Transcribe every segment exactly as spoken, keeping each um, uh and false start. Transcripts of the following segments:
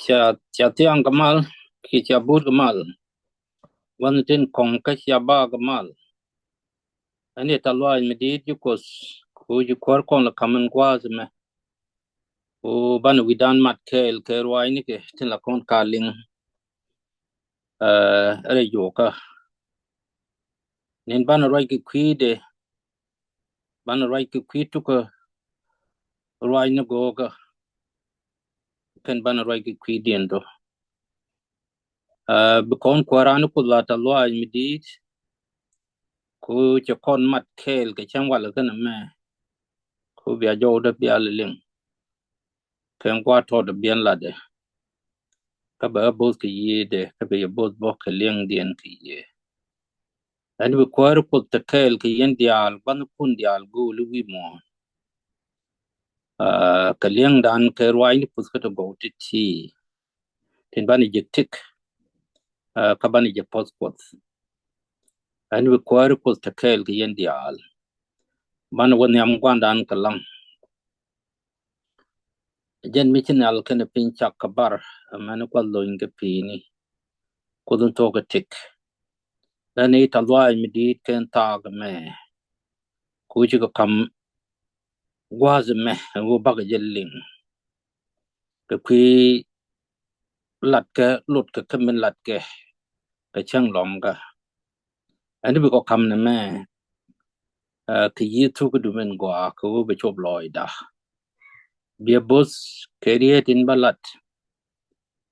Cia cia thiaŋ kɛ mal kiɛ cia but kɛ mal. Wän tin kɔŋ kä cia ba kɛ mal. Ɛn i̱ tɛth lɔaac mi di̱i̱t ji̱ Kuoth ku ji̱ kuäär kɔn lɛ ka̱m in gua̱a̱th ɛmɛ. Ku banɛ wi̱dan mat kɛɛl kɛ ruaacnikɛ tin la kɔn ka liŋ. Rɛy juɔkä nin banɛ ruac kɛ kui̱dɛ, banɛ ruac kɛ kui̱ tukä ruaacni go̱o̱kä. Kɛn banɛ ruac kɛ kui̱diɛn dɔ. Bi kɔn kuäär raan Kuoth la tɛth lɔaac mi di̱i̱t. Ku cɛ kɔn mat kɛɛl kɛ cäŋ walɛ kɛn ɛmɛ. Ku bia jɔwdä bia lɛ liŋ kɛ gua̱a̱th tɔɔt biɛn latdɛ. Kä bɛ ɣä bo̱th kɛ yiëëdɛ kä bɛ yɛ bo̱th bä kɛ liɛŋdiɛn kɛ yiëë. Ɛn bi kuäär Kuoth te kɛɛl kɛ yɛn diaal gua̱thnikun diaal go̱o̱li wi̱i̱ muɔ̱ɔ̱n. Kɛ liɛŋdan kɛ ruaacni Kuoth kä te gɔw ti̱ti̱. Tin banɛ jek tik kä banɛ jek puɔ̱th Kuɔth. Ɛn bi kuäär Kuoth te kɛɛl kɛ yɛn diaal. Banɛ wä nhiam gua̱ndan kɛ laŋ. Jɛn mi ci nhial kɛnɛ piny cak kɛ bar. Ɛmɛn kuath lony kɛ pi̱i̱ni. Kuoth in thok kɛ tik. Lɛn i̱ tɛth lɔaac mi di̱i̱t kɛn thaak ɛmɛ. Ku ci kɛ ka̱m gua̱a̱th ɛmɛ ɛn ɣöö bakɛ jɛ liŋ. Kɛ kui̱ latkɛ luɔtkɛ kä min latkɛ kɛ cäŋ lɔ̱ŋkä. Ɛn bi kɔ ka̱m nɛmɛ kɛ Yecu kä dumen gɔaa kɛ ɣöö bɛ cop lɔɔcda. Biɛ bo̱th kɛ riet in bä lat.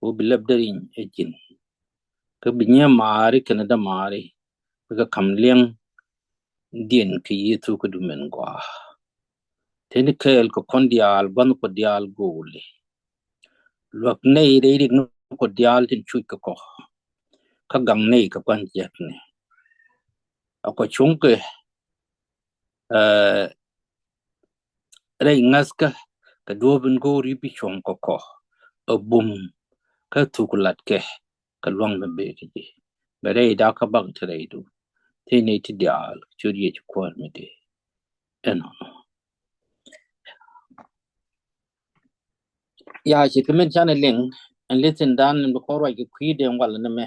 Ɣöö bi lɛp dee riny ɛ ji̱n. Kä bi nyiee maari kɛnɛ dämaari bikɛ ka̱m liɛŋdiɛn kɛ Yecu kä dumen gɔaa. Teni kɛɛl kɛ kɔn diaal gua̱thni Kuɔth diaal go̱o̱li. Luäk nɛy rɛy rik ni Kuɔth diaal tin cuc kɛ kɔ. Kä gaŋ nɛy kɛ gua̱n jiäkni. A kɔ cuŋkɛ rɛy ŋa̱thkä kɛ duɔ̱ɔ̱p in go̱o̱ri bi cuɔ̱ŋ kɛ kɔ. A bum kä thuk latkɛ kɛ luaŋ mi bëë kɛ ji̱. Bɛ rɛy dakä bak te rɛydu. Teni ti diaal cu riec kuäär mi dee. Ɛnɔnɔ. Ya ci kɛ min canɛ liŋ ɛn lithin dan in bi kɔn ruac kɛ kui̱dɛ in walɛ ni mɛ.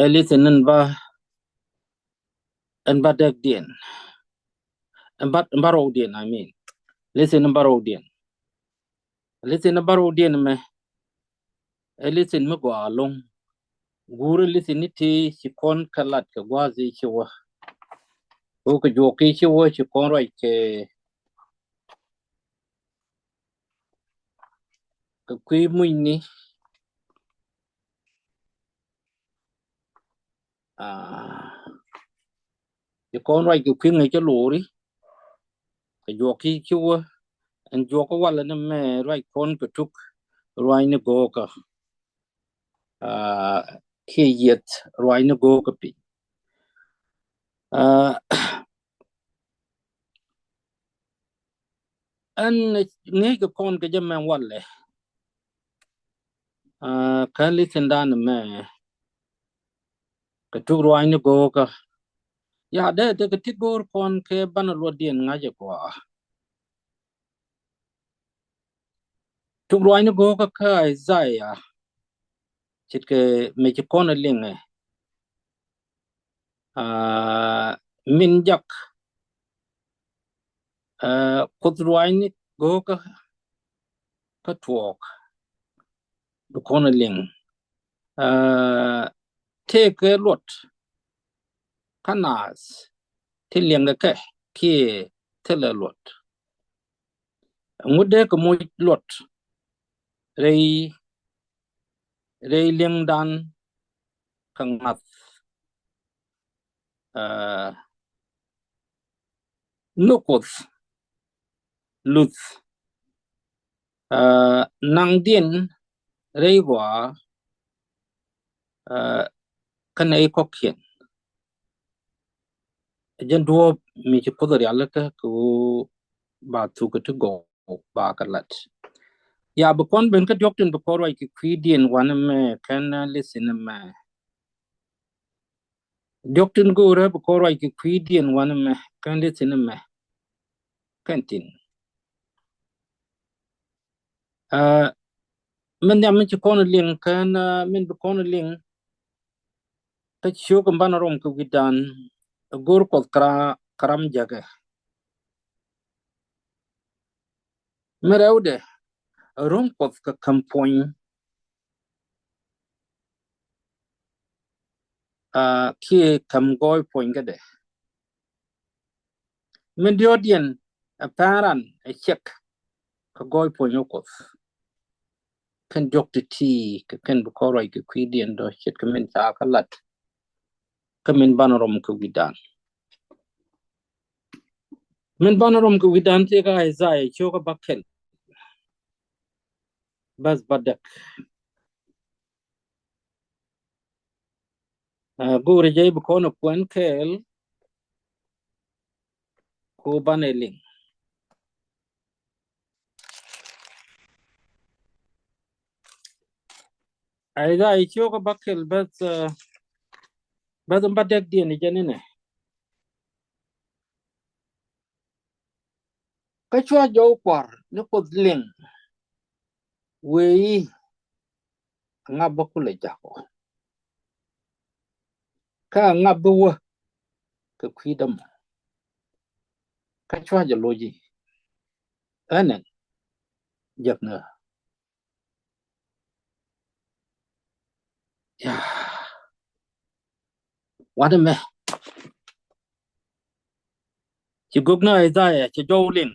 Ɛ lithin in ba ɛn ba dɛkdiɛn. Ɛn ba ɛn ba rɔwdiɛn, I mean. Lithin in ba rɔwdiɛn. Lithin in ba rɔwdiɛn mɛ. Ɛ lithin mi gɔaa lo̱ŋ. Guur ɛ lithin ni ti ci kɔn kɛ lat kɛ gua̱a̱th i̱ ci wä. Ɣöö kɛ juɔk i̱ ci wä ci kɔn ruac kɛ kɛ kui̱ mucni. Ci kɔn ruac kɛ kui̱ ŋäc cä lo̱ri. Kɛ juɔk i̱ ci wä ɛn juɔk kä walɛ ni mɛ ruac kɔn kɛ tuk ruaacni go̱o̱kä. Kiɛ yieth ruaacni go̱o̱kä piny. Ɛn ŋi̱i̱c kɛ kɔn kɛ jɛ mɛ walɛ. Kä lithin dan mɛ kɛ tuk ruaacni go̱o̱kä. Ya dee dee kɛ ti go̱o̱r kɔn kɛ banɛ luɔtdiɛn ŋa̱cɛ gɔaa. Tuk ruaacni go̱o̱kä kä Isaiah. Ce̱tkɛ mëë ci kɔn ɛ liŋɛ. Min jak Kuoth ruaacni go̱o̱kä kä tuɔɔk. Bi kɔn ɛ liŋ tëëkɛ luɔt kä naath ti liɛŋkɛ kɛ kiɛ thilɛ luɔt. Ŋut dee kɛ moc luɔt rɛy rɛy liɛŋdan kä ŋa̱th. Nhök Kuoth luth naŋdiɛn rɛy gɔaa kä nɛy kɔ̱kiɛn. Jɛn duɔ̱ɔ̱p mi ci Kuoth rialikä kɛ ɣöö ba thuk kɛ ti gɔw ba kɛ lat. Ya bi kɔn ben kä diɔ̱k tin bi kɔn ruac kɛ kui̱diɛn wanɛ mɛ kɛn lithin mɛ. Diɔk tin go̱o̱rä bi kɔn ruac kɛ kui̱diɛn wanɛ mɛ kɛn li̱thin mɛ kɛn tin. Aa, min nhiam min ci kɔn liŋ kɛn, aa, min bi kɔn liŋ. Kä ciök in banɛ rɔm kɛ wi̱dan go̱o̱r Kuɔth kɛ ram jäkɛ. Mi rɛwdɛ, ro̱ŋ Kuɔth kɛ käm puɔ̱ny, aa, kiɛ käm gɔɔy puɔ̱ny kädɛ. Min diɔ̱ɔ̱kdiɛn ɛ pɛn ran ɛ ciɛk kɛ gɔɔy puɔ̱ny ɛ Kuɔth. Kɛn diɔ̱k ti̱ti̱ kɛ kɛn bi kɔn ruac kɛ kui̱diɛn dɔ̱ ce̱tkɛ min ca kɛ lat. Kä min banɛ rɔm kɛ wi̱dan. Min banɛ rɔm kɛ wi̱dan tëëkɛ Isaiah ciök kä bäkɛl. Bäth bädäk. Aa, go̱o̱rä jɛ bi kɔn ɛ kuɛn kɛɛl. Ku banɛ liŋ. Isaiah ciök kä bäkɛl bäth, aa, bäth bädäkdiɛn jɛ ni nɛ. Kä cua jɔw kuar ni Kuoth liŋ wëë i̱, ŋa bä kulɛ jak ɔ? Kä ŋa bä wä kɛ kui̱dä mɔ? Kä cua jɛ loc i̱, ɛnɛn jek ŋä. Ya. Wanɛ mɛ ci gök ni Isaiah ci jɔw liŋ.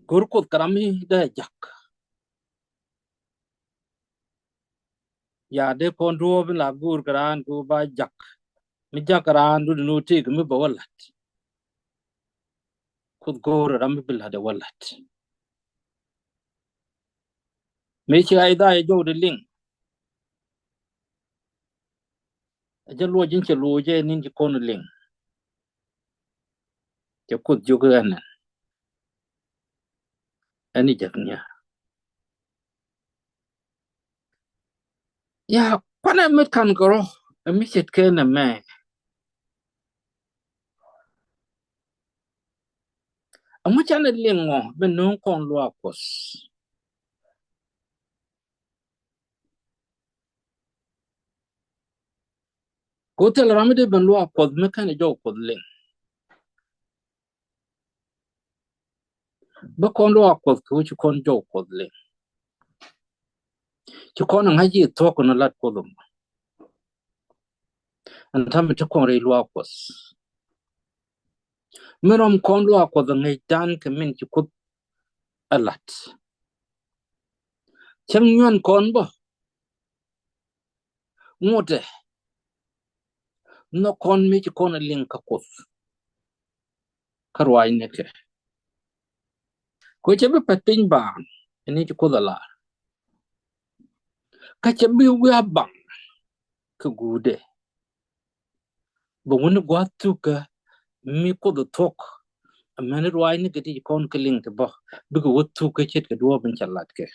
Go̱o̱r Kuoth kɛ ram i̱ dee jak. Ya dee kɔn duɔ̱ɔ̱p in la go̱o̱r kɛ raan kɛ ɣöö ba jak. Mi jak kɛ raan duni ni wä tëëk mi bɛ wä la̱t. Kuoth go̱o̱r ram mi bi la̱t ɛ wä la̱t. Mëë ci Isaiah jɔwdɛ liŋ. Ɛ jɛ luɔc in cɛ luɔc ɛ ni̱n ci kɔn liŋ. Cɛ Kuoth jiök ɛn ɛn. Ɛn i̱ jek nhial. Ya, kuanɛ mi kan kɛ rɔ ɛ mi ce̱tkɛ nɛmɛ. Ɛŋu canɛ liŋ ɔ bi no̱o̱ŋ kɔn luaak Kuɔth? Kɛ ɣöö thil ram mi dee ben luaak Kuɔth mi kɛn jɔw Kuɔth liŋ. Bä kɔn luaak Kuɔth kɛ ɣöö ci kɔn jɔw Kuɔth liŋ. Ci kɔn ɛ ŋa̱c i̱ thuɔ̱k kɔn lat Kuɔth ɛmɔ. Ɛn ta̱mɛ ti kɔn rɛy luaak Kuɔth. Mi rɔm kɔn luaak Kuɔth ɛ ŋäcdan kɛ min ci Kuoth ɛ lat. Cäŋ nyuan kɔn bä. Ŋotɛ nhɔk kɔn mi ci kɔn ɛ liŋ kä Kuoth. Kä ruaacnikɛ. Kɛ ɣöö cɛ bi pɛt piny baaŋ ni ci Kuoth a lar. Kä cɛ bi wiaa baŋ kɛ guudɛ. Bɛ wuni gua̱a̱th thukä mi Kuoth a thuɔ̱k. Amäni ruaacnikɛ ti ci kɔn kɛ liŋ ti bä bikɛ wä thukä ce̱tkɛ duɔ̱ɔ̱p in cɛ latkɛ.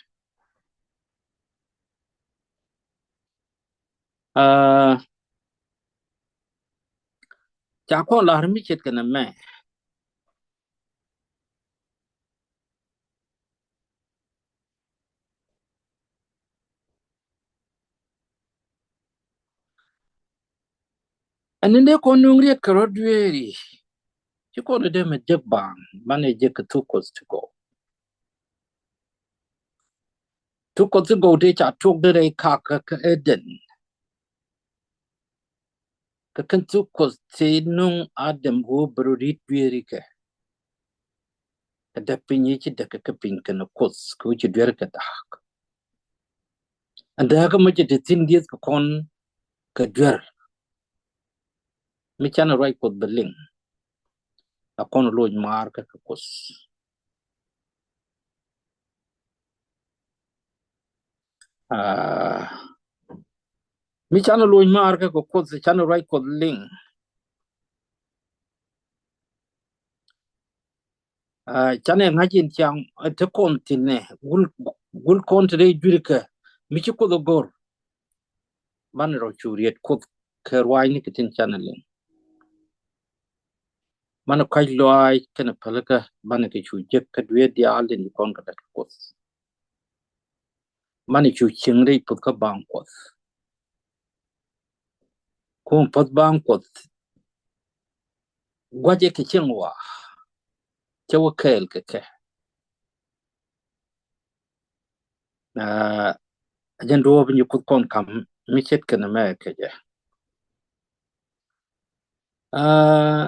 Aa, ca kɔn lar mi ce̱tkɛ nɛmɛ. Ɛn ni dee kɔn nuŋ riet kɛ rɔ dueeri. Ci kɔn dee mɛ jek baaŋ banɛ jek kɛ thuk Kuɔth ti gɔw. Thuk Kuɔth ti gɔw dee ca tuɔk dee rɛy kakä kä Eden. Kɛ kɛn thuk Kuɔth ti nuŋ Adam ɣöö bɛ rɔ ri̱t dueeri kɛ. Kɛ däk piny i̱ ci däk kɛ piny kɛn Kuoth kɛ ɣöö ci duer kɛ da̱a̱k. Ɛn dääkä mi ci te thi̱n dieth kɛ kɔn kɛ duer. Mi canɛ ruac Kuɔth bɛ liŋ. A kɔn loc maar kä kɛ Kuoth. Aa, mi canɛ loc maar kä kɛ Kuoth, canɛ ruac Kuɔth liŋ. Aa, canɛ ŋa̱c in ciaŋ, aa, te kɔn thi̱n nɛ, gul, gul kɔn te rɛy dui̱r kɛ, Mi ci Kuoth ɛ go̱r, banɛ rɔ cu riet Kuoth kɛ ruaacni kɛ tin canɛ liŋ. Banɛ kɔ̱a̱c lɔaac kɛnɛ pälikä, banɛ kɛ cu jek kä dueer diaal tin ci kɔn kɛ la̱t kɛ Kuoth. Banɛ cu cieŋ rɛy puth kä baaŋ Kuɔth. Kum puth baaŋ Kuɔth gua̱cɛ kɛ cieŋ wa, cɛ wä kɛɛl kɛ kɛ. Aa, jɛn duɔ̱ɔ̱p in ci Kuoth kɔn ka̱m mi ce̱tkɛ nɛmɛ kɛ jɛ. Aa,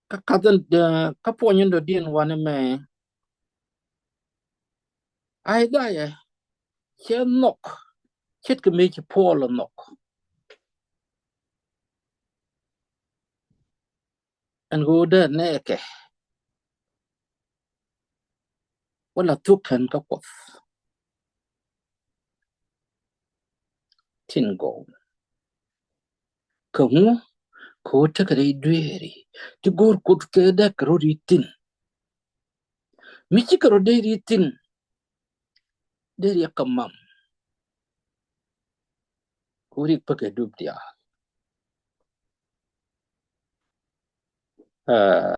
kä ka̱th in, aa, kä puɔ̱ny in dɔ̱diɛn wanɛ mɛ, Isaiah cɛ nhɔk ce̱tkɛ mëë ci Puɔl ɛ nhɔk. Ɛn ɣöö dee nɛɛkɛ wä la thuk kɛn kä Kuɔth tin gɔw. Kɛ ŋu? Kɛ ɣöö tekɛ rɛy dueeri ti go̱o̱r Kuoth kɛ dee kɛ rɔ ri̱t thi̱n. Mi cikɛ rɔ dee ri̱t thi̱n, dee riɛk kɛ mam. Kɛ ɣöö riɛk pekɛ dup diaal. Aa,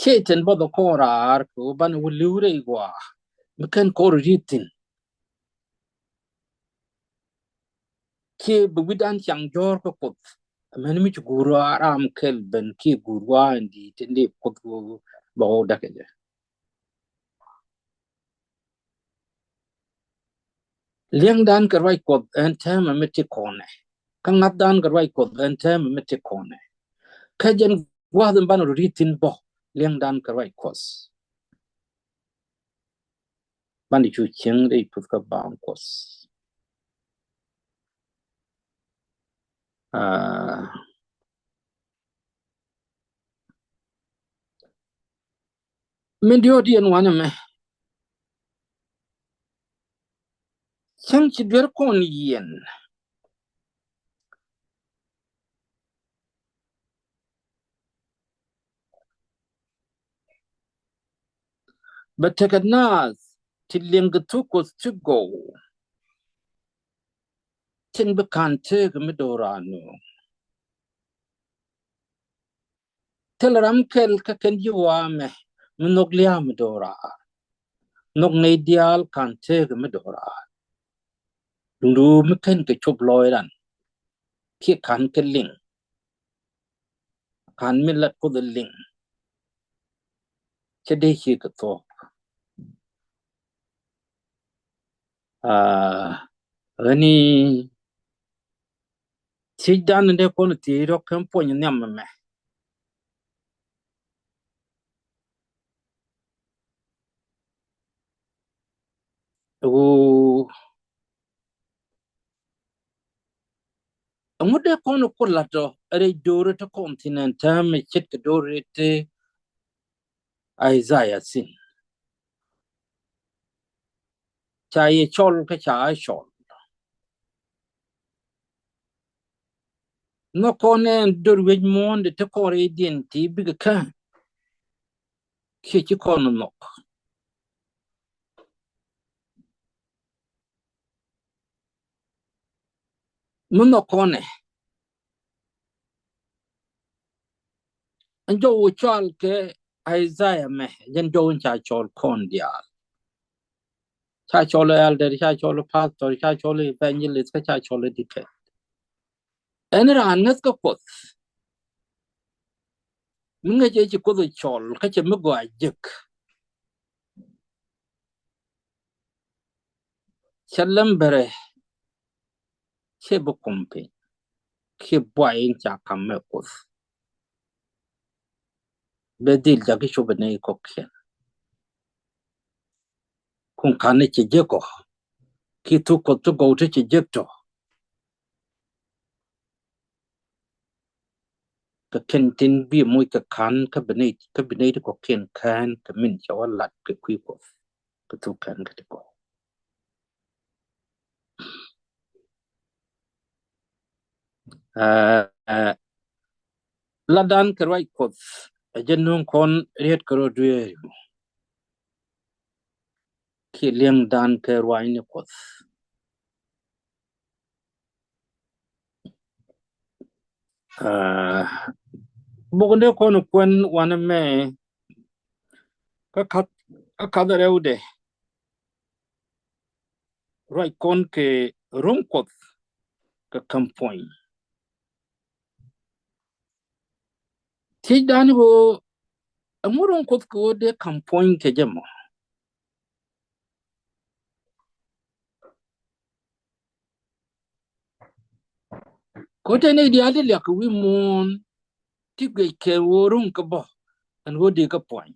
Cɛytan bä dhɔ kɔn raar kɛ ɣöö banɛ wä li̱w rɛy gɔaa mi /ken kɔn rɔ ri̱t thi̱n. Kiɛ bi wi̱dan caŋ jɔ̱ɔ̱r kä Kuoth. Amäni mi ci guur ram kɛl ben kiɛ guur wa in di̱i̱t tin dee Kuoth bä wä däkɛ jɛ. Liɛŋdan kɛ ruac Kuɔth ɛn täämɛ mi ti kɔnɛ. Kä ŋa̱thdan kɛ ruac Kuɔth ɛn täämɛ mi ti kɔnɛ. Kä jɛn gua̱a̱th in banɛ rɔ ri̱t thi̱n bä liɛŋdan kɛ ruac Kuɔth. Banɛ cu cieŋ rɛy puth kä baaŋ Kuɔth. Aa, min diɔ̱ɔ̱kdiɛn wanɛ mɛ, cäŋ ci duer kɔn yiɛn. Bɛ tekɛ naath ti liŋ kɛ thuk Kuɔth ti gɔw. Tin bi ka̱n tëëk mi do̱raanu. Thilɛ ram kɛl kä kɛn ji̱ wa̱a̱ mɛ mi nhɔk lia̱a̱ mi do̱raa. Nhɔk nɛy diaal ka̱n tëëk mi do̱raa. Duundɛ ɣöö mi /ken kɛ cop lɔɔcdan kiɛ ka̱n kɛ liŋ. Ka̱n mi lat Kuoth ɛ liŋ. Cɛ dee ciɛ kɛ thuɔ̱k. Aa, ɣän i̱ thiecdan in dee kɔn thiec rɔ kɛn puɔ̱ny nhiam ɛmɛ. Ɣöö ɛŋu dee kɔn ku lat ɔ rɛy do̱ri ti kɔn thi̱n ɛn täämɛ ce̱tkɛ do̱ri ti Isaiah thi̱n. Ca yɛ cɔl kä ca a cɔl. Nhɔk kɔn ɛn do̱r wi̱c muɔ̱ɔ̱n di ti kɔn rɛydiɛn ti bikɛ kään. Kiɛ ci kɔn nhɔk. Mi nhɔk kɔnɛ. Ɛn jɔw cɔal kɛ Isaiah mɛ, jɛn jɔw in ca cɔl kɔn diaal. Ca cɔl elder, ca cɔl pastor, ca cɔl evangelist, kä ca cɔl deacon. Ɛn raan ŋäth kä Kuɔth. Mi ŋäc ëë ci Kuoth ɛ cɔl, kä cɛ mi gɔaa jek. Cɛ lɛmbɛrɛ cɛ bi kum piny kiɛ buay in ca ka̱m mɛ Kuoth. Bɛ dhil jakä cop ɛ nɛy kɔ̱kiɛn. Kun ka̱n ni cɛ jek ɔ ki thuk Kuɔth ti gɔw ti cɛ jek tɔ. Kɛ kɛn tin bi moc kɛ ka̱n kä bi nɛy, kä bi nɛy ti kɔ̱kiɛn kään kɛ min cɛ wä lat kɛ kui̱ Kuɔth. Kɛ thuk kään kä ti gɔw. Aa, latdan kɛ ruac Kuɔth ɛ jɛ nuŋ kɔn riet kɛ rɔ dueeri. kiɛ liɛŋdan kɛ ruaacni Kuɔth. Ah, bok ni kɔn kuɛn wanɛ mɛ kä kath, kä kath rɛwdɛ. Ruac kɔn kɛ ro̱ŋ Kuɔth kɛ ka̱m puɔ̱ny. Thiecdan i̱ ɣöö ɛŋu ro̱ŋ Kuɔth kɛ ɣöö dee ka̱m puɔ̱ny kɛ jɛ mɔ? Ko̱ te nɛy diaal ti liak kɛ wi̱i̱ muɔ̱ɔ̱n ti guic kɛ ɣöö ro̱ŋ kɛ bä ɛn ɣöö dee kɛ puɔ̱ny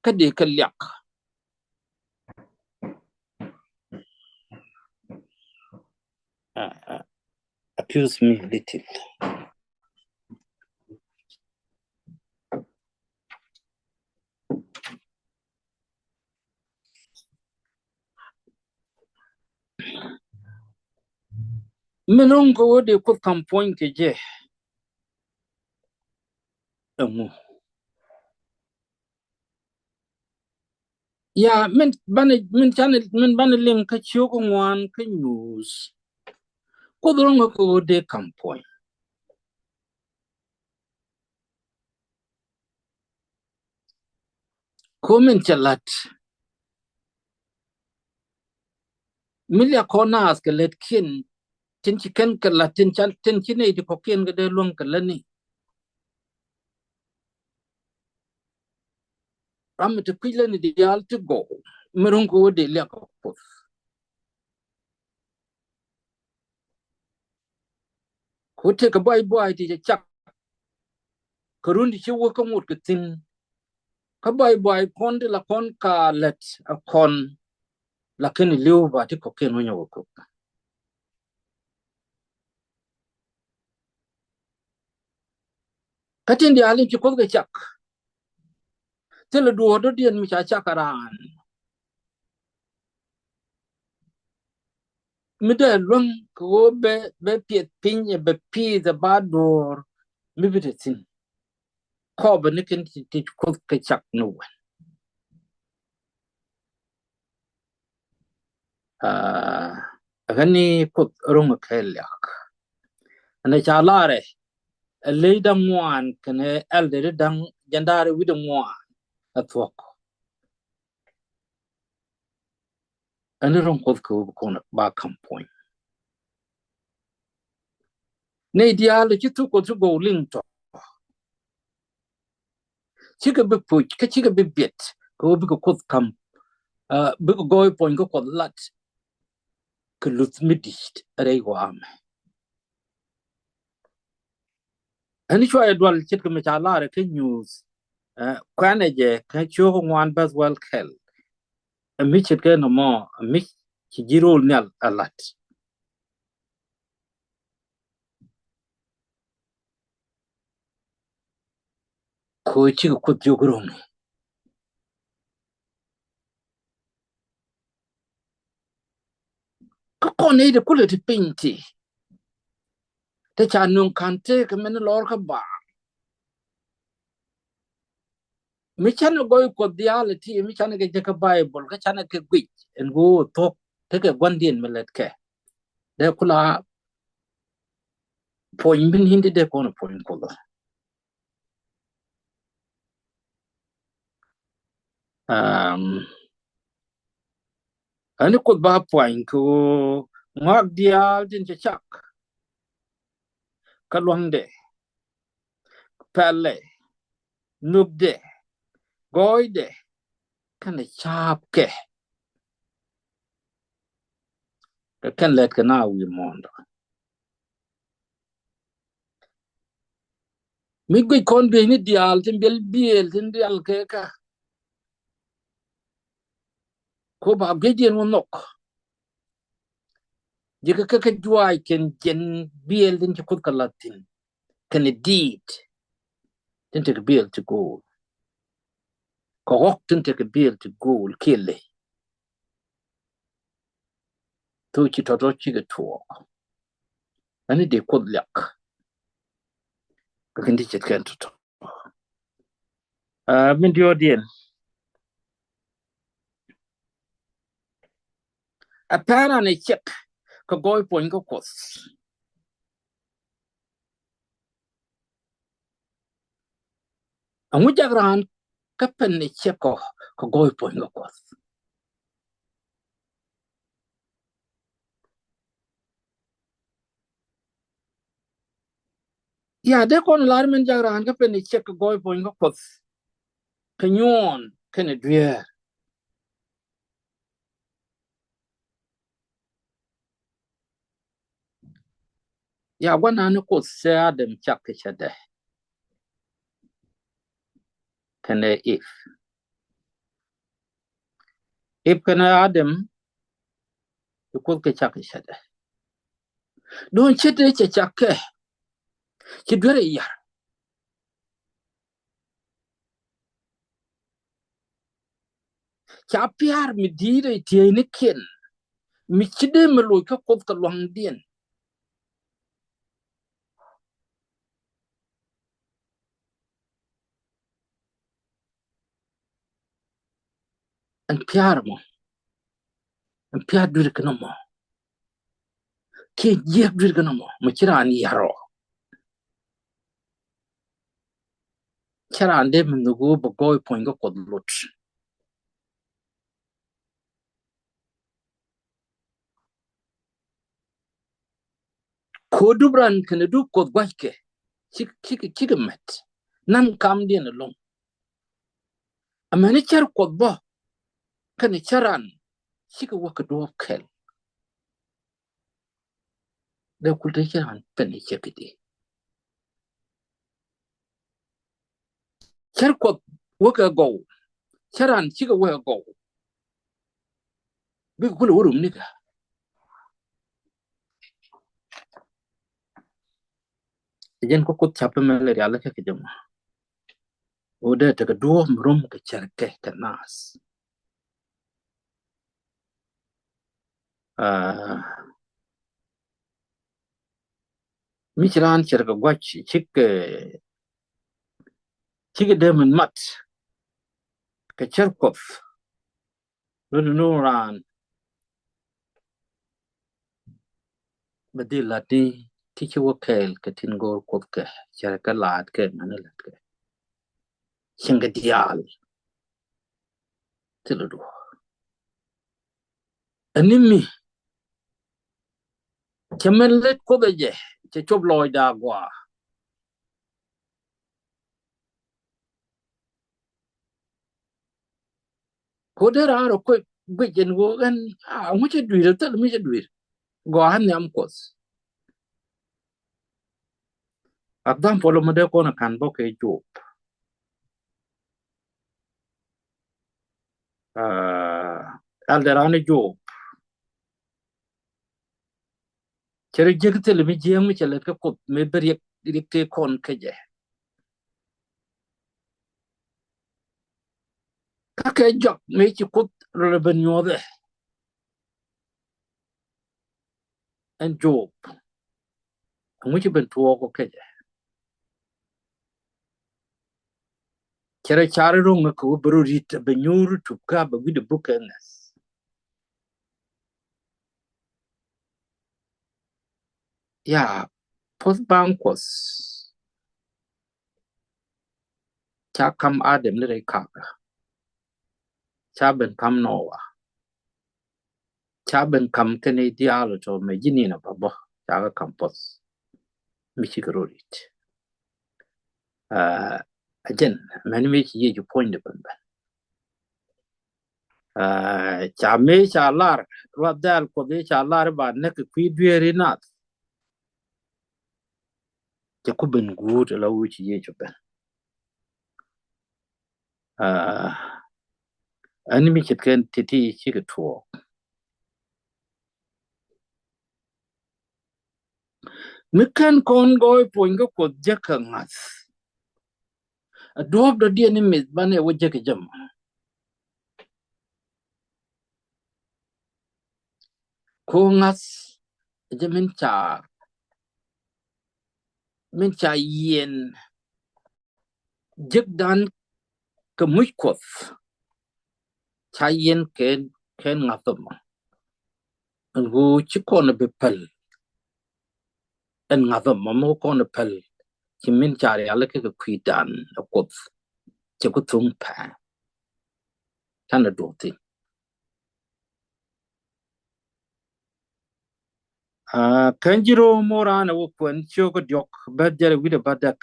kä dee kɛ liak. Ah, ah, accuse me little. Min ro̱ŋ kɛ ɣöö dee Kuoth ka̱m puɔ̱ny kɛ jɛ ɛŋu? Ya, min banɛ, min canɛ, min banɛ liŋ kä ciök ŋuan kä nyuuth. Kuoth ro̱ŋ kɛ ɣöö dee ka̱m puɔ̱ny. Ko min cɛ la̱t mi liak kɔn naath kɛ lätkiɛn tin ci kɛn kɛ la̱t tin ca, tin ci nɛy ti kɔ̱kiɛn kɛ dee luäŋ kɛ lätni. Ram mi ti kui̱ lätni diaal ti gɔw mi ro̱ŋ kɛ ɣöö dee liak kɛ Kuoth. Ku tekɛ buay buay ti cɛ cak kɛ run ti ci wä kä ŋot kɛ thi̱n. Kä buay buay kɔn ti la kɔn ka lät a kɔn la kɛn li̱w ba ti kɔ̱kiɛn wä nyɔk kɛ Kuoth. Kä tin diaal in ci Kuoth kɛ cak. Thilɛ duɔ̱ɔ̱r dɔ̱diɛn mi ca cak a raan mi dee luäŋ kɛ ɣöö bɛ, bɛ piɛth piny ɛ bɛ pi̱i̱th ɛ ba duɔ̱ɔ̱r mi bi te thi̱n. Kɔpɛ ni kɛn ti, ti Kuoth kɛ cak ni wɛn. Ah, ɣän ni Kuoth ro̱ŋ kɛ liak. Ɛn ɛ ca larɛ ɛ ley da̱ŋ ŋuan kɛnɛ ɛldɛri da̱ŋ jɛn da̱ri wi̱cdɛ ŋuan ɛ thuɔ̱k. Ɛn ro̱ŋ Kuoth kɛ ɣöö bi kɔn ba ka̱m puɔ̱ny. Nɛy diaal ci thuk Kuoth ci gɔw liŋ tɔ. Cikɛ bi puc kä cikɛ bi biɛt kɛ ɣöö bikɛ Kuoth ka̱m, ah, bikɛ gɔɔy puɔ̱ny kä Kuoth lat kɛ luth mi di̱t rɛy ɣɔaa mɛ. Ɛn cuayɛ dual ce̱tkɛ mi ca lar kä nyuuth, eh, kuɛnɛ jɛ kä ciök ŋuan bäth wäl kɛl. Ɛ mi ce̱tkɛ nɔmɔ ɛ mi ci ji̱ ro̱o̱l nhial a lat. Ko cikɛ Kuoth jiök ro̱ŋ. Kä kɔn nɛy ti kulɛ ti piny ti te ca nöŋ ka̱n tëëkɛ mɛn lɔr kä baaŋ. Mi canɛ gɔy Kuɔth diaal ti mi canɛ kɛ jek kä Baibol kä canɛ kɛ guic ɛn ɣöö thuɔ̱k tekɛ gua̱ndiɛn mi lät kɛ. Dee kula puɔ̱ny min hindi dee kɔn puɔ̱ny Kuoth. Um, ɛn Kuoth ba puany kɛ ɣöö ŋɔak diaal tin cɛ cak kä luaŋdɛ, pɛlɛ, nhökdɛ, gɔɔydɛ kɛnɛ ca̱a̱pkɛ. Kɛ kɛn lɛt kɛ na wi̱i̱ muɔ̱ɔ̱ndɔ. Mi guic kɔn bieyni diaal tin biɛl biëël tin diaal kɛ kä. Ko ba guic diɛn wä nhɔk. Ji̱ kä kä kä juaac kɛn jɛn biëël tin ci Kuoth kɛ la̱th thi̱n. Kɛn i̱ diit tin tekɛ biëël ti go̱o̱l. Kɛ ɣɔ̱k tin tekɛ biëël ti go̱o̱l kiɛ ley. Thok ci tɔ̱tɔ̱ cikɛ tuɔɔk. Ani dee Kuoth liak. Kɛ kɛn ti ce̱tkɛn tɔ̱tɔ̱. Ah, min diɔ̱ɔ̱diɛn. Ɛ pɛn ran ɛ ciɛk kɛ gɔɔy puɔ̱ny kä Kuɔth. Ɛŋu jak raan kä pɛn ɛ ciɛk kɔ kɛ gɔɔy puɔ̱ny kä Kuɔth? Ya dee kɔn lar min jak raan kä pɛn ɛ ciɛk kɛ gɔɔy puɔ̱ny kä Kuɔth kɛ nyuɔn kɛnɛ dueer. Ya guanan ni Kuoth cɛ Adam cak kɛ cɛ dɛ kɛnɛ Eve. Eve kɛnɛ Adam ci Kuoth kɛ cak kɛ cɛ dɛ. Duŋ cɛ dee cɛ cak kɛ ci duer ɛ yar. Ca pia̱a̱r mi di̱i̱t ɛ tieynikiɛn mi ci dee mi loc kä Kuoth kɛ luaŋdiɛn. Ɛn pia̱a̱r mɔ, ɛn pia̱a̱r dui̱r kɛ nɔmɔ. Kiɛ jiɛk dui̱r kɛ nɔmɔ mɔ ci raan yar ɔ. Cä raan dee mi nhök ɣöö bɛ gɔɔy puɔ̱ny kä Kuɔth lot. Kɛ ɣöö dup ran kɛnɛ dup Kuɔth gua̱ckɛ cik, cik, cikɛ mɛt. Nan kamdiɛn ɛlɔ̱ŋ. Amäni cär Kuɔth bä kɛnɛ cär ran cikɛ wä kɛ duɔ̱ɔ̱p kɛl. Dee kul te cär ran pɛn i̱ cɛ kidi. Cär Kuɔth wä kɛ gɔw, cär ran cikɛ wä kɛ gɔw. Bikɛ kulɛ wä rum nikä. Ɛ jɛn kä Kuoth ca̱pɛ mɛ lɛ rial kɛ kɛ jɛ mɔ. Wä dee tekɛ duɔ̱ɔ̱p mi rom kɛ cär kɛ kɛ naath. Aa, mi ci raan cär kɛ gua̱c cikɛ, cikɛ dee min mat kɛ cär Kuɔth. Rut nu raan bɛ dhil lat ni ti ci wä kɛɛl kɛ tin go̱o̱r Kuoth kɛ cär kɛ laat kɛ mɛn laat kɛ cieŋ kɛ diaal. Thilɛ duɔ̱ɔ̱r. Ɛn ni mi cɛ mɛn lät Kuoth ɛ jɛ cɛ cop lɔɔcda agɔaa. Ko dee raan rɔ kuec guic ɛn ɣöö ɛn a ŋu cɛ dui̱r, thil mi cɛ dui̱r. Gɔaa nhiam Kuɔth. Example mi dee kɔn kan bä kɛ Job. Aa, ɛldɛ raan Job. Cɛ rɔ jiäk thil mi jiääk mi cɛ lät kä Kuoth mi bi riɛk, riɛk tëë kɔn kä jɛ. Kä kɛ jɔak mi ci Kuoth rɔ lɛ ben nyuɔthɛ. Ɛn Job. Ɛŋu ci ben tuɔɔk ɔ kecɛ. Cɛ rɛ car ro̱ŋ kɛ wä bɛ rɔ ri̱t bɛ nyuur tup kä bɛ wi̱dɛ buk kɛ ŋɛth. Ya, puɔth baŋ Kuɔth. Ca kam Adam ni rɛy kakä. Ca ben kam Noa. Ca ben kam kɛn i̱ diaal tɔ mɛ ji̱ ninɛ bä bä ca kɛ kam puɔth. Mi cikɛ rɔ ri̱t. Aa, a jɛn mɛn mi ci Yecu puɔ̱nydɛ ben ben. Aa, ca mi ca lar ruath dɛl Kuɔth i̱ ca lar i̱ ba näk kɛ kui̱ dueeri nath. Cɛ ku ben guut ala wi̱i̱ ci Yecu ben. Aa, ɛn mi ce̱tkɛ ti̱ti̱ cikɛ tuɔɔk. Mi kɛn kɔn gɔɔy puɔ̱ny kä Kuɔth jek kɛ ŋa̱th. A duɔ̱ɔ̱p dɔ̱diɛn ni mith banɛ wä jek kɛ jɛ mɔ. Ko ŋa̱th jɛ min ca, min ca yiɛn jek dan kɛ muc Kuɔth. Ca yiɛn kɛ, kɛ ŋa̱th mɔ. Ɛn ɣöö ci kɔn bi päl. Ɛn ŋa̱th ɛmɔ mi kɔn päl. Ci min ca rial kɛ kɛ kui̱dan ɛ Kuoth. Cɛ ku thuŋ pɛ. Canɛ duɔth thi̱n. Aa, kɛn ji̱ Rom ran ɛ wä kuɛn ciök diɔk bɛth jɛl wi̱dɛ bädäk.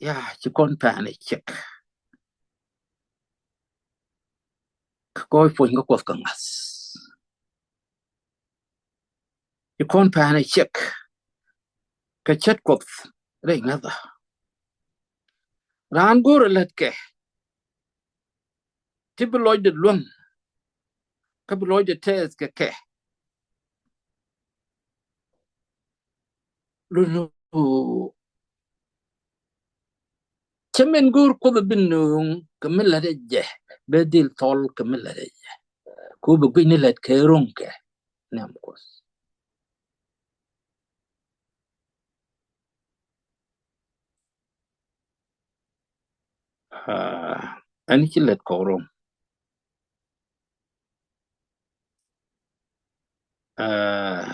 Ya, ci kɔn pɛn ɛ ciek. Kɛ kɔc puɔ̱ny kä Kuɔth kɛ ŋa̱th. Ci kɔn pɛn ɛ ciek. Kɛ cät Kuɔth rɛy ŋäthä. Raan go̱o̱rɛ lät kɛ. Ti bi lɔcdɛ luäŋ. Kä bi lɔcdɛ tɛth kɛ kɛ. Lulu. Cä min go̱o̱r Kuoth bi nööŋ kɛ mi lätdɛ jɛ. Bɛ dhil thɔl kɛ mi lätdɛ jɛ. Ku bi guic ni lät kɛ ro̱ŋ kɛ. Nɛm Kuɔth. Aa, ɛn ci lät kɔk ro̱ŋ. Aa,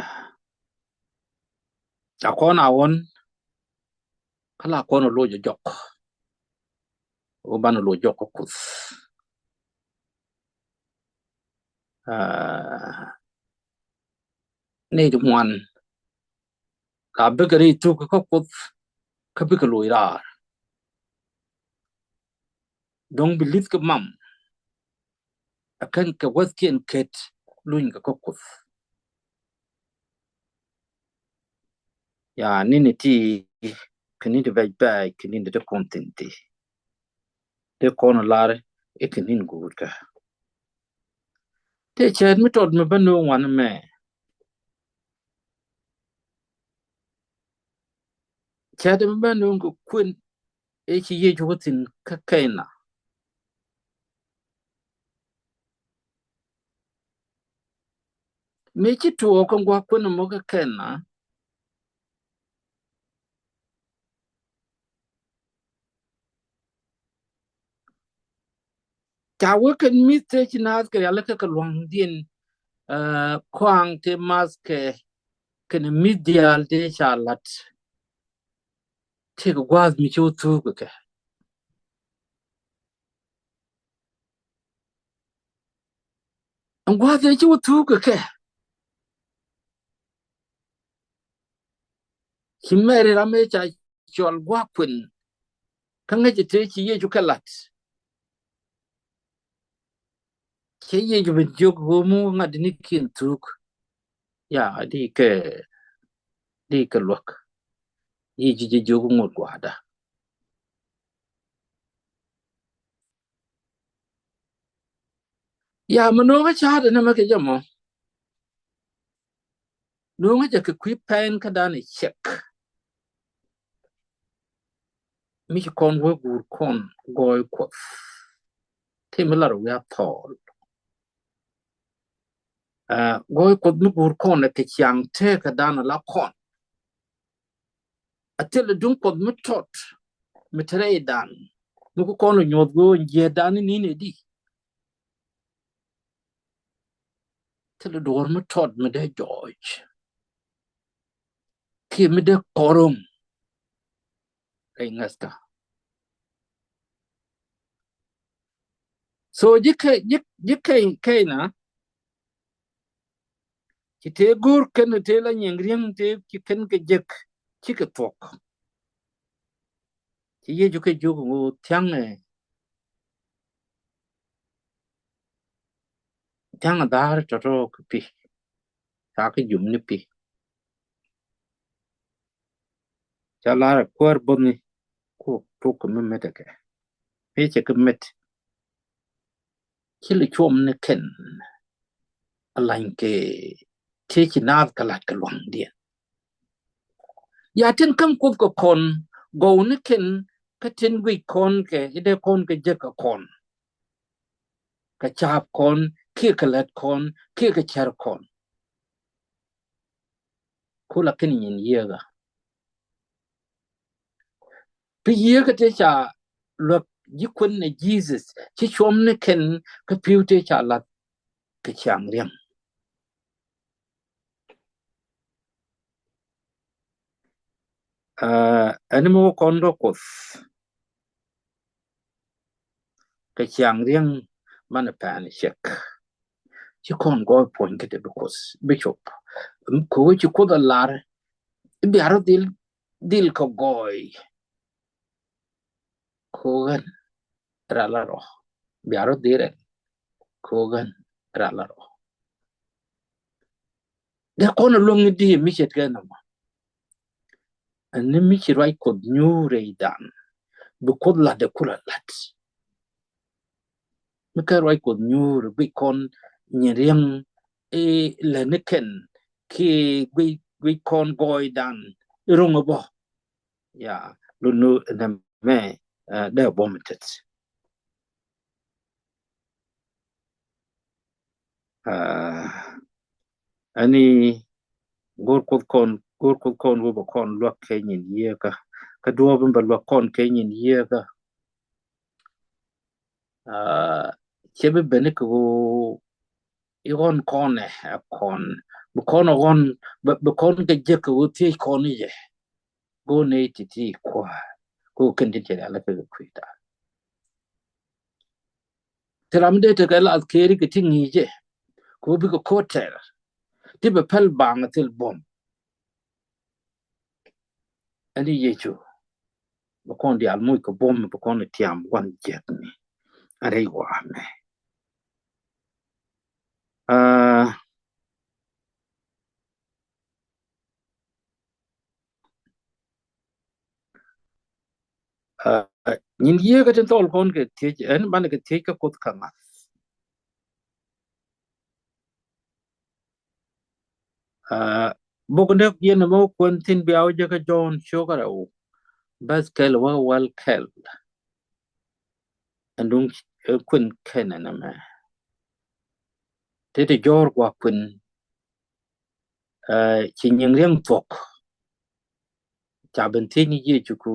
a kɔn a ɣɔn. Kä la kɔn a loc a jɔk. Ɣöö banɛ loc jɔk kä Kuoth. Aa, nɛy ti ŋuan. La bikɛ rɛy thuk kä Kuoth kä bikɛ loc raar. Dɔ̱ŋ bi li̱th kɛ mam. A kɛn kɛ wäthkiɛn ket luny kɛ kä Kuoth. Ya, nini ti kɛ nini ti bɛc bɛc kɛ nini ti kɔn thi̱n ti. Ti kɔn lar i̱ kɛ nini guut kä. Ti cɛɛt mi tɔt mi bä no̱o̱ŋ wanɛ mɛ. Cɛɛt mi bä no̱o̱ŋ kɛ kuën i̱ ci Yecu kä thi̱n kä Kɛna. Mi ci tuɔɔk kɛ gua̱a̱k kuën mɔ kä Kɛna. Ca wä kɛn mi̱th tëë ci naath kɛ rial kɛ kɛ luaŋdiɛn, aa, kɔaŋ tëë math kɛ kɛn mi̱th diaal tëë ca lat. Tëë kɛ gua̱a̱th mi ci wä thuuk kɛ kɛ. Ɛn gua̱a̱th tëë ci wä thuuk kɛ kɛ. Ci Mɛri ram ëë ca cɔl gua̱a̱k kuën. Kä ŋäcɛ tëë ci Yecu kɛ lat. Cɛ Yecu ben jiök ɣöö mi wä ŋa̱t ni kiɛn thuuk. Ya, di kɛ, di kɛ luäk. Yecu jɛ jiök ŋot gua̱a̱da. Ya, mi no̱o̱ŋä ca̱a̱t ɛn ɛmɛ kɛ jɛ mɔ. No̱o̱ŋä jɛ kɛ kui̱ pɛn kä dan ɛ cɛk. Mi ci kɔn wä guur kɔn gɔɔy Kuɔth. Ti mi lar wi̱i̱ a thɔɔl. Aa, gɔɔy Kuɔth mi guur kɔn ɛ kɛ ciaŋ tëë kɛ dan ɛ la kɔn. A thilɛ duŋ Kuɔth mi tɔt mi te rɛy dan mi ku kɔn ɛ nyuɔth go̱o̱n jiɛɛt dan ni ni di. Thilɛ duɔ̱ɔ̱r mi tɔt mi dee jɔɔc. Kiɛ mi dee kɔr ro̱ŋ rɛy ŋäthkä. So ji̱ kɛ, ji̱, ji̱ kɛ, kɛn na. Ci tëë go̱o̱r kɛn tëë la nyiɛŋ riäŋ tëë ci kɛn kɛ jek cikɛ thuɔ̱k. Ci Yecu kɛ jiök ŋu thia̱ŋɛ. Thia̱ŋɛ dha̱a̱r tɔ̱tɔ̱ kɛ pi̱. Ca kɛ jum ni pi̱. Ca lar ɛ kuäär bo̱thni ku tuk kɛ mi met ɛ kɛ. Pecɛ kɛ met. Ci li cuɔm ni kɛn. A lany kɛ tëë ci naath kɛ lat kɛ luaŋdiɛn. Ya tin käŋ Kuoth kɛ kɔn gɔw ni kɛn kä tin guic kɔn kɛ idɛ kɔn kɛ jek kɛ kɔn. Kɛ caap kɔn kiɛ kɛ lät kɔn kiɛ kɛ cär kɔn. Ku la kɛn nyin yieekä. Pi yieekä tëë ca luäk ji̱ kuän ɛ Jesus ci cuɔm ni kɛn kä pi̱w tëë ca la̱th kɛ ciaŋ riäŋ. Ɛn mi wä kɔn rɔ Kuoth kɛ ciaŋ riäŋ manɛ pɛn cɛk. Ci kɔn gɔɔy puɔ̱ny kä te bi Kuoth bi cop. Kɛ wee ci Kuoth a lar i̱ bia rɔ dhil, dhil kɛ gɔɔy. Kɛ ɣän ɛ ral a rɔ bia rɔ dhil rɛl. Kɛ ɣän ɛ ral a rɔ. Dee kɔn a luäŋ i̱ di mi ce̱tkɛ nɔmɔ. Ɛn ni mi ci ruac Kuoth nyuur rɛydan bi Kuoth la̱t ɛ kula la̱t. Mi kɛ ruac Kuoth nyuur guic kɔn nyin riäŋ i̱ lɛ ni kɛn kiɛ guic, guic kɔn gɔɔydan i̱ ro̱ŋ ɛ bɔ. Ya, lunu nɛ mɛ dee bɔ mi tet. Ɛni go̱r Kuoth kɔn, go̱r Kuoth kɔn wä bɛ kɔn luäk kɛ nyin yieekä. Kä duɔɔp in bɛ luäk kɔn kɛ nyin yieekä. Cɛ bi beni kɛ wä i̱ ɣɔn kɔn ɛ kɔn bi kɔn ɛ ɣɔn bi kɔn kɛ jek kɛ wä thiec kɔn i̱ jɛ. Go̱o̱r nɛy ti̱ti̱ kua̱r kɛ ɣöö kɛn tin cɛ rial kä kɛ kui̱da. Thil ram dee tekɛ lath kɛɛri kɛ ti ŋi̱i̱cɛ kɛ ɣöö bikɛ ko̱tɛr ti bɛ päl baŋ thil buɔ̱m. Ɛn i̱ Yecu bɛ kɔn diaal moc kɛ buɔ̱m bɛ kɔn tiam wan jiäkni. Ɛn rɛy wa̱a̱ mɛ. Aa, Aa, nyin yieekä tin thɔɔl kɔn kɛ thiec ɛn banɛ kɛ thiec kä Kuoth kä ŋa̱th. Aa, bok ni yɛn mɔ kuɛn thi̱n bia wä jɛ kä Jɔ̱ɔ̱n ciökä rɛw bäth kɛl wä wäl kɛl. Ɛn duŋ kuɛn kɛn ɛn ɛmɛ tëë ti jɔ̱ɔ̱r gua̱a̱k kuɛn. Aa, ci nyiŋ riäŋ thuɔ̱k. Ca ben thiec ni Yecu ku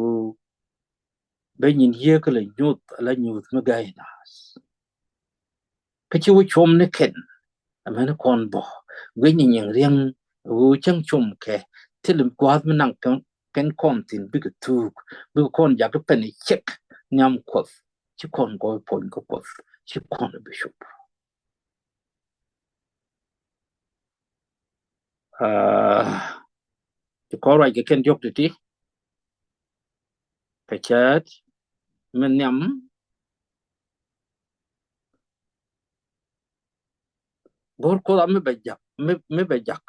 ben nyin yieekä lɛ nyuth ala nyuth mi gäi naath. Kä ci wä cuɔm ni kɛn. Amäni kɔn bɔ guic ni nyiŋ riäŋ ɣöö cäŋ cuɔm kɛ thil gua̱a̱th mi naŋ kɛn, kɛn kɔn thi̱n bikɛ thuuk bikɛ kɔn jakä pɛn i̱ cɛk nhiam Kuɔth. Ci kɔn gɔɔy puɔ̱ny kä Kuɔth ci kɔn bi cop. Aa, ci kɔn ruac kɛ kɛn diɔ̱k ti̱ti̱ kɛ cäät min nhiam. Go̱r Kuoth a mi bɛ jak, mi, mi bɛ jak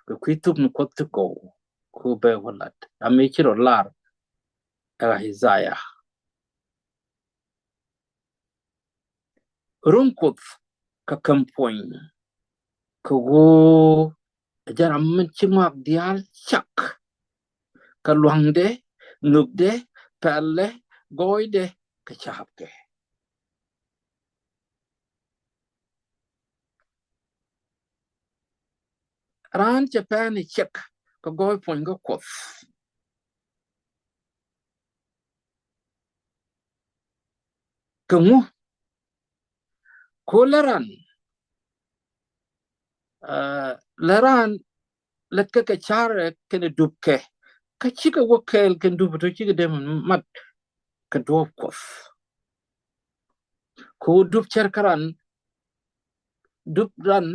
kɛ kui̱ thuk ni Kuoth ti gɔw ku bɛ wä lat a mi ci rɔ lar ɛ Isaiah. Ro̱ŋ Kuoth kɛ käm puɔ̱ny kɛ ɣöö ɛ jɛ ram min ci ŋɔak diaal cak kɛ lua̱ŋdɛ, nhökdɛ, pɛldɛ, gɔɔydɛ kɛ ca̱a̱pkɛ. Raan cɛ pɛn i̱ cɛk kɛ gɔɔy puɔ̱ny kä Kuɔth. Kɛ ŋu? Ko lɛ ran, aa, lɛ ran lät kɛ kɛ car kɛnɛ dup kɛ. Kä cikɛ wä kɛɛl kɛn dup tɔ cikɛ dee mat kɛ duɔ̱ɔ̱p Kuɔth. Ko dup cär kä ran, dup ran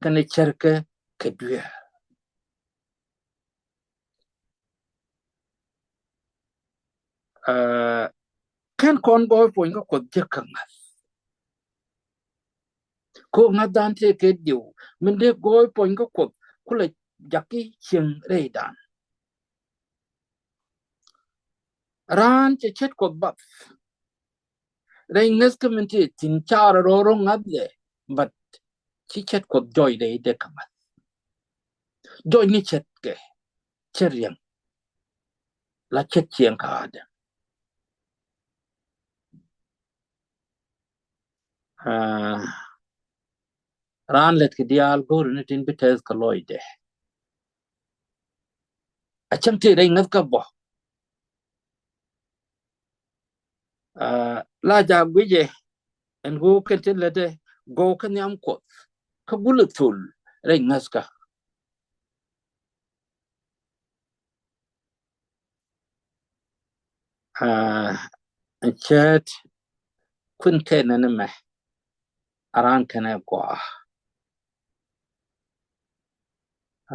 kɛnɛ cär kɛ kɛ duer. Aa, kɛn kɔn gɔɔy puɔ̱ny kä Kuɔth jek kä ŋa̱th. Ko ŋa̱th dan tëë kɛ diw min dee gɔɔy puɔ̱ny kä Kuɔth kulɛ jakä cieŋ rɛydan. Raan cɛ ce̱t Kuɔth bath. Rɛy ŋäth kä min tëë thi̱n carɛ rɔɔr rɔ ŋa̱th lɛ, but ci ce̱t Kuɔth jɔɔc rɛy dee kä ŋa̱th. Jɔɔc ni ce̱tkɛ, ce̱t riɛŋ la ce̱t cieŋ kä Adam. Aa, raan lät kɛ diaal go̱o̱ri ni tin bi tɛth kɛ lɔcdɛ. A cäŋ tëë rɛy ŋäth kä bɔ. Ah, la jak guicɛ ɛn ɣöö kɛn ti lätdɛ gɔw kä nhiam Kuɔth kä gulɛ thol rɛy ŋäthkä. Ah, cɛɛt kuën kɛn ni mɛ a raan kɛnɛ gɔaa.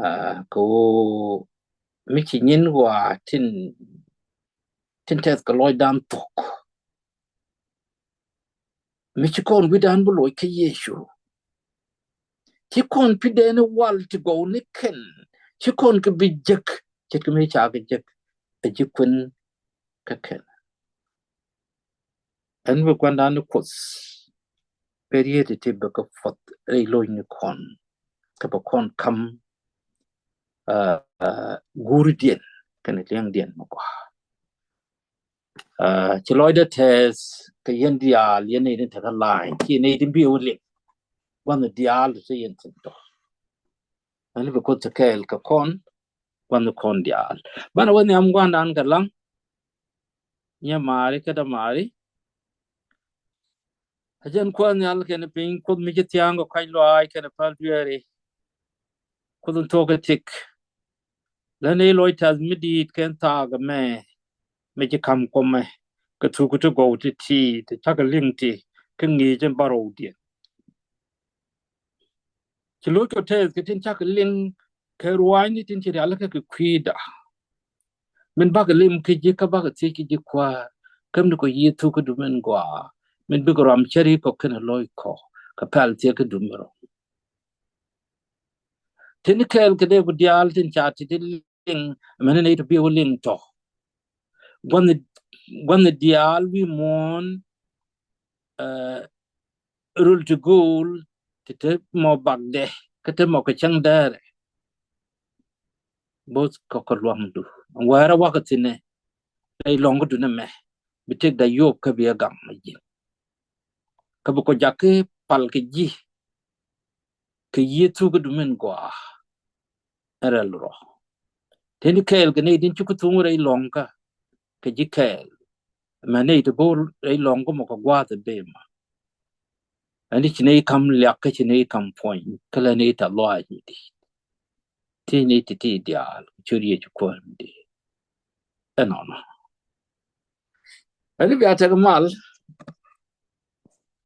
Ah, kɛ ɣöö mi ci nyin gɔaa tin, tin tɛth kɛ lɔcdan thok. Mi ci kɔn wi̱dan bi loc kä Yecu. Ci kɔn pi̱dɛn i̱ wal ti gɔw ni kɛn. Ci kɔn kɛ bi jek. Ce̱tkɛ mi ca kɛ jek. Ɛ ji̱ kuën kä kɛn. Ɛn bi gua̱ndan ni Kuoth. Pɛ riet ti ti bɛ kɛ puɔth rɛy loc ni kɔn. Kä bɛ kɔn kam, ah, ah, guuridiɛn kɛnɛ liɛŋdiɛn mi gɔaa. Ah, ci lɔcdä tɛth kɛ yɛn diaal, yɛn nɛy tin tekɛ la̱a̱ny, ci nɛy tin bi wä liŋ. Gua̱n diaal ti yɛn tin tɔ. Ɛn bi Kuoth ti kɛɛl kɛ kɔn, gua̱n kɔn diaal. Banɛ wä nhiam gua̱ndan kɛ laŋ. Nyɛ maari kä dämaari. A jɛn Kuäär nhial kɛnɛ piny, Kuoth mi ci thia̱a̱ŋ kɛ kɔ̱a̱c lɔaac kɛnɛ päl dueeri. Kuoth in thuɔ̱k kɛ tik. Lä ni lɔc tɛth mi di̱i̱t kɛn thaak ɛmɛ. Mi ci ka̱m kuɔmɛ kɛ thuk ti gɔw ti ti ti cakɛ liŋ ti kä ŋi̱i̱c in bärɔwdiɛn. Ci lo̱c kɛ tɛth kɛ tin cakɛ liŋ kɛ ruaacni tin ci rialikä kɛ kui̱da. Min bakɛ lim kä ji̱ kä bakɛ thiec kä ji̱ Kuäär, käm ni kɔ yiëë thukädu min gɔaa, min bikɛ ruam cäri kɔ kɛnɛ lo̱c kɔ kɛ pɛl thiec kä dum mi rɔ. Tin kɛɛl kɛ dee ku diaal tin ca ti ti liŋ, mɛn ni nɛy ti bi wä liŋ tɔ. Gua̱n, gua̱n diaal wi̱i̱ muɔ̱ɔ̱n, eh, rul ti go̱o̱l ti te mɔ bakdɛ kä te mɔ kɛ cäŋ dɛɛrɛ. Bo̱th kɔ kɛ luaŋdu. Wɛɛrɛ wakɛ thi̱nɛ rɛy lɔ̱ŋkädu nɛmɛ bi tëkda yop kä bi ɛ gaŋ mɛ ji̱n. Kä bi kɔ jakä pal kɛ ji̱ kɛ yiëë thukädu min gɔaa. Ɛn rɛl rɔ. Teni kɛɛl kɛ nɛy tin ci ku thuŋ rɛy lɔ̱ŋkä kɛ ji̱ kɛɛl. Mɛ nɛy ti bo̱o̱r rɛy lɔ̱ŋkä mɔ kɛ gua̱a̱th ɛ bema. Ɛn ti ci nɛy kam liak kä ci nɛy kam puɔ̱ny kä lɛ nɛy tɛth lɔaac mi di̱i̱t. Ti nɛy ti ti diaal cur Yecu Kuäär mi di̱i̱t. Ɛnɔnɔ. Ɛn bia tek mal.